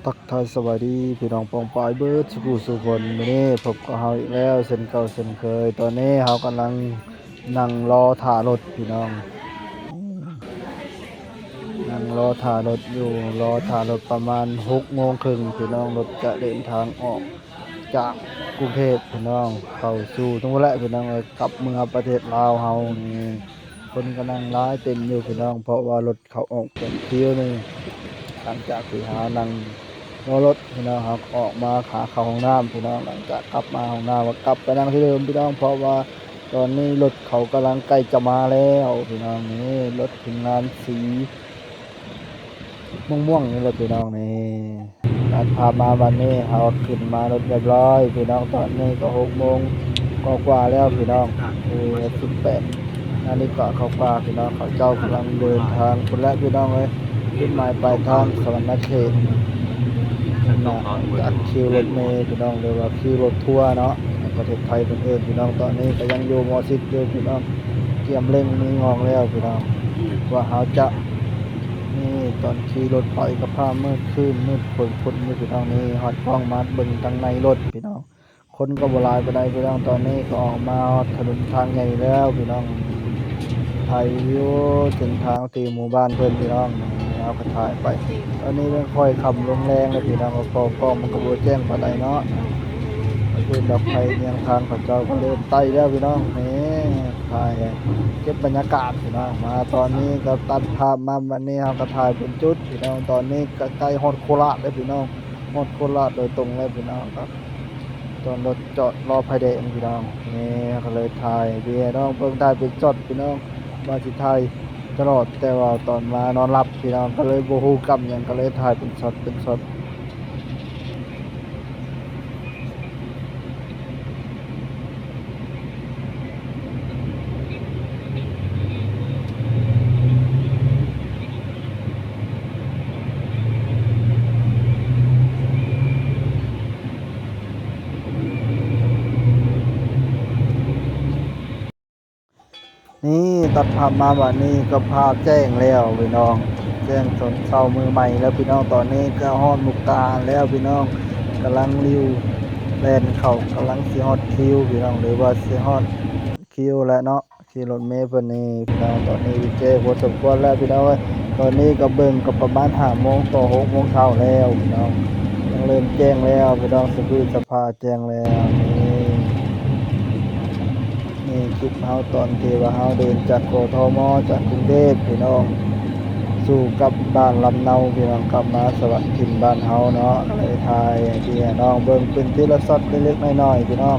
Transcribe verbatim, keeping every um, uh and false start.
ทักทายสวัสดีพี่น้องปองปายเบิดสุขุสุคน มื้อนี้พบกับเฮาอีกแล้วเช่นเก่าเช่นเคย ตอนนี้เฮากำลังนั่งรอถ่ารถพี่น้อง นั่งรอถ่ารถอยู่ รอถ่ารถประมาณหกโมงครึ่งพี่น้อง รถจะเดินทางออกจากกรุงเทพฯพี่น้อง เข้าสู่ตรงนั้นแหละพี่น้องเอ้ย กลับเมืองประเทศลาวเฮานี่ คนกำลังหลายเต็มอยู่พี่น้อง เพราะว่ารถเขาออกเป็นคิวหนึ่ง หลังจากที่เฮานั่งรอรถพี่น้อง เฮาก็ออกมาหาเข้าห้องน้ำพี่น้อง หลังจากกลับมาห้องน้ำก็กลับไปนั่งที่เดิมพี่น้อง เพราะว่าตอนนี้รถเขากำลังใกล้จะมาแล้วพี่น้อง นี่รถทีมงานสีม่วงๆนี่แหละพี่น้อง นี่ตัดภาพมาบัดนี้เฮาขึ้นมารถเรียบร้อยพี่น้อง ตอนนี้ก็หกโมงกว่าๆแล้วพี่น้อง เออ สิบแปดนาฬิกากว่าๆพี่น้อง เขาเจ้ากำลังเดินทางพุ้นแหละพี่น้องเอ้ย จุดหมายปลายทางสะหวันนะเขตเนาะ จากคิวรถเมล์พี่น้อง หรือว่าคิวรถทัวร์เนาะ ประเทศไทยเพิ่นเอิ้นพี่น้อง ตอนนี้ก็ยังอยู่มอสิบอยู่พี่น้อง เกียมเร่งมืององแล้วพี่น้อง ว่าเฮาจะ นี่ตอนขี่รถไปก็ฟ้ามืดครึ้มมืดฝนฝนอยู่พี่น้อง นี่ฮอดกล้องมาเบิ่งทางในรถพี่น้อง คนก็บ่หลายปานใดพี่น้อง ตอนนี้ก็ออกมาฮอดถนนทางใหญ่แล้วพี่น้อง ถ่ายวิวเส้นทางที่หมู่บ้านเพิ่นพี่น้อง เฮาก็ถ่ายไป ตอนนี้แม่นค่อยค่ำลงแลงแล้วพี่น้อง ก็กล้องมันก็บ่แจ้งปานใดเนาะ ก็คือดอกไฟเนียงทางเขาเจ้าก็เริ่มไต่แล้วพี่น้อง นี่ถ่ายเก็บบรรยากาศพี่น้อง มาตอนนี้ก็ตัดภาพมาบัดนี้เฮาก็ถ่ายเป็นจุดพี่น้อง ตอนนี้ก็ใกล้ฮอดโคราชแล้วพี่น้อง ฮอดโคราชโดยตรงเลยพี่น้องครับ จอดรถจอดรอไฟแดงพี่น้อง นี่ก็เลยถ่ายให้พี่น้องเบิ่ง ถ่ายเป็นช็อตพี่น้อง ว่าสิถ่ายตลอด แต่ว่าตอนมานอนหลับพี่น้อง ก็เลยบ่ฮู้กำหยัง ก็เลยถ่ายเป็นช็อตเป็นช็อต นี่ตัดภาพมาบัดนี้ก็ภาพแจ้งแล้วพี่น้อง แจ้งตอนเช้ามื้อใหม่แล้วพี่น้อง ตอนนี้ก็ฮอดมุกดาหารแล้วพี่น้อง กำลังริ้วแล่นเข้ากำลังสิฮอดคิวพี่น้อง หรือว่าสิฮอดคิวแล้วเนาะ ขี่รถเมล์เพิ่นนี่พี่น้อง ตอนนี้แจ้งพอสมควรแล้วพี่น้องเอ้ย ตอนนี้ก็เบิ่งก็ประมาณห้าโมงต่อหกโมงเช้าแล้วพี่น้อง ยังเริ่มแจ้งแล้วพี่น้อง สะพื้นสะพาแจ้งแล้ว นี่ นี่คลิปเฮาตอนที่ว่าเฮาเดินจาก กทม จากกรุงเทพฯพี่น้อง สู่กลับบ้านลำเนาพี่น้อง กลับมาสวัสดิ์ถิ่นบ้านเฮาเนาะ เลยถ่ายให้พี่ให้น้องเบิ่งเป็นทีละช็อตเล็กๆน้อยๆพี่น้อง